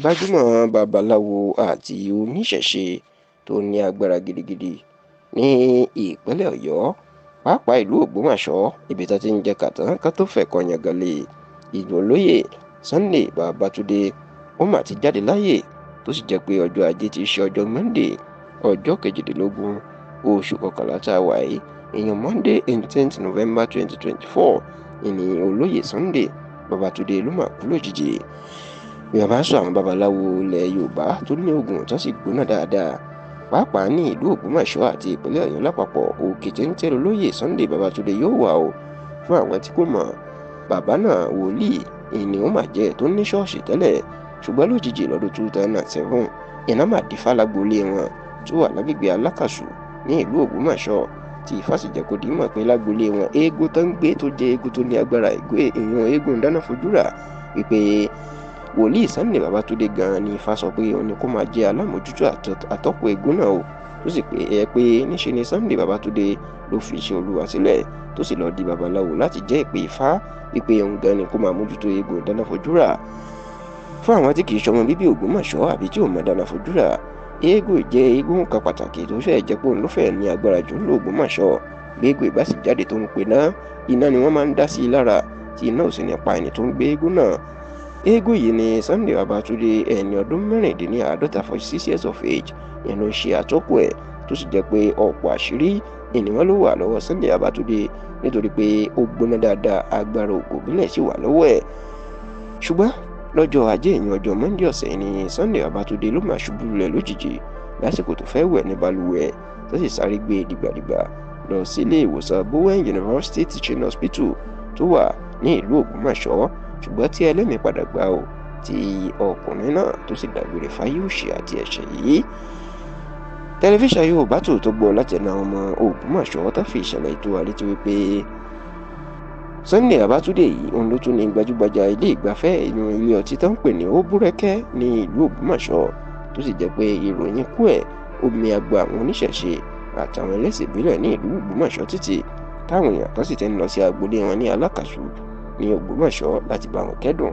Gbajúmọ̀ babaláwo àti oníṣẹ̀ṣe tó ní agbára gidigidi ní ìpínlẹ̀ Ọ̀yọ́, pàápàá ìlú Ògbómọ̀ṣọ́, ibi tó ti ń jẹ kàtàn ká tó fẹ̀kọ yangàn lé ìlú, olóyè Sunday Babatunde, ó mà ti jáde láyé, tó sì jẹ́ pé ọjọ́ Ajé tí í ṣe ọjọ́ Monday, ọjọ́ 18 oṣù kọkànlá tá a wà yìí, ìyẹn Monday 18th November 2024, ìní olóyè Sunday Babatunde ló mà kú lójijì. Bí a bá sọ àwọn babaláwo ilẹ̀ Yorùbá tó ní oògùn tó sì gbóná dáadáa, pàápàá ní ìlú Ògbómọ̀ṣọ́ àti ìpínlẹ̀ Ọ̀yọ́ lápapọ̀, òkè téńté olóyè Sunday Babatunde yóò wà o. Fún àwọn tí kò mọ̀, bàbá náà, wòlíì ìní ó mà jẹ́ tó ní ṣọ́ọ̀ṣì tẹ́lẹ̀, ṣùgbọ́n lójijì lọ́dún 2007, iná mà dífá lágboolé wọn tó wà lágbègbè Alákàsù ní ìlú Ògbómọ̀ṣọ́, tí Ifá sì jẹ́ kó di mọ̀ pé lágboolé wọn, eégún tó ń gbé tó jẹ́ eégún tó ní agbára, ìyún eégún dáná fojúrà, wípé wòlíì Sunday Babatunde gan-an ni Ifá sọ pé òun ni kó máa jẹ́ alámòjútó àtọ́kùn eégún náà o. Tó sì pé ẹ pé níṣe ni Sunday Babatunde ló fi iṣẹ́ Olúwa sílẹ̀, tó sì lọ́ọ́ di babaláwo láti jẹ́ ìpè Ifá wípé òun gan ni kó máa mójútó eégún dáná fojúrà. Fún àwọn tí kì í ṣọmọ bíbí Ògbómọ̀ṣọ́ àbí tí ò mọ̀ dáná fojúrà, eégún jẹ́ eégún kan pàtàkì tó fẹ́ẹ̀ jẹ́ pé òun ló fẹ́ẹ̀ ní agbára jù ní Ògbómọ̀ṣọ́. Bí eégún ìbá sì jáde tó ń pe ná iná ni wọ́n máa ń dá sí i lára, tí iná ò sì ní pa ẹni tó ń gbé eégún náà. Eégún yìí ni Sunday Babatunde, ẹni ọdún 46, 46 years of age, ìyẹn ló ń ṣe àtọ́kùn ẹ̀, tó sì jẹ́ pé ọ̀pọ̀ àṣírí ìníwọ́n ló wà lọ́wọ́ Sunday Babatunde, nítorí pé ó gbóná dáadáa, agbára ògùn ìbílẹ̀ sì wà lọ́wọ́ ẹ̀. Ṣùgbọ́n lọ́jọ́ Ajé, ìyẹn ọjọ́ Monday ọ̀sẹ̀, ni Sunday Babatunde ló máa ṣubú lulẹ̀ lójijì lásìkò tó fẹ́ wẹ̀ ní balùwẹ̀, tó sì sáré gbé dìgbàdìgbà lọ sílé ìwòsàn Bowen University Teaching Hospital tó wà ní ìlú Ògbómọ̀ṣọ́, ṣùgbọ́n tí ẹlẹ́mìí padà gbà ó, tí ọkùnrin náà tó sì dágbére fáyé òṣì àti ẹ̀ṣẹ̀ yìí. Tẹlifíṣàn Yorùbá Tòótọ́ gbọ́ láti ẹnu àwọn ọmọ Ògbómọ̀ṣọ́ tó fi ìṣẹ̀lẹ̀ ètò àlétí wípé Sunday Babatunde yìí, òun ló tún ní gbajúgbajà ilé ìgbafẹ́ inú ilé ọtí tó ń pè ní Òbúrẹ́kẹ́ ní ìlú Ògbómọ̀ṣọ́, tó sì jẹ́ pé ìròyìn ikú ẹ̀ omi agbo àwọn oníṣẹ̀ṣe àtàwọn ẹlẹ́sìn ìbílẹ̀ ní ìlú Ògbómọ̀ṣọ́ títì, táwọn èèyàn kan sì ti ń lọ sí agboolé wọn ní Alákàsù ní Ògbómọ̀ṣọ́ láti bá wọn kẹ́dùn.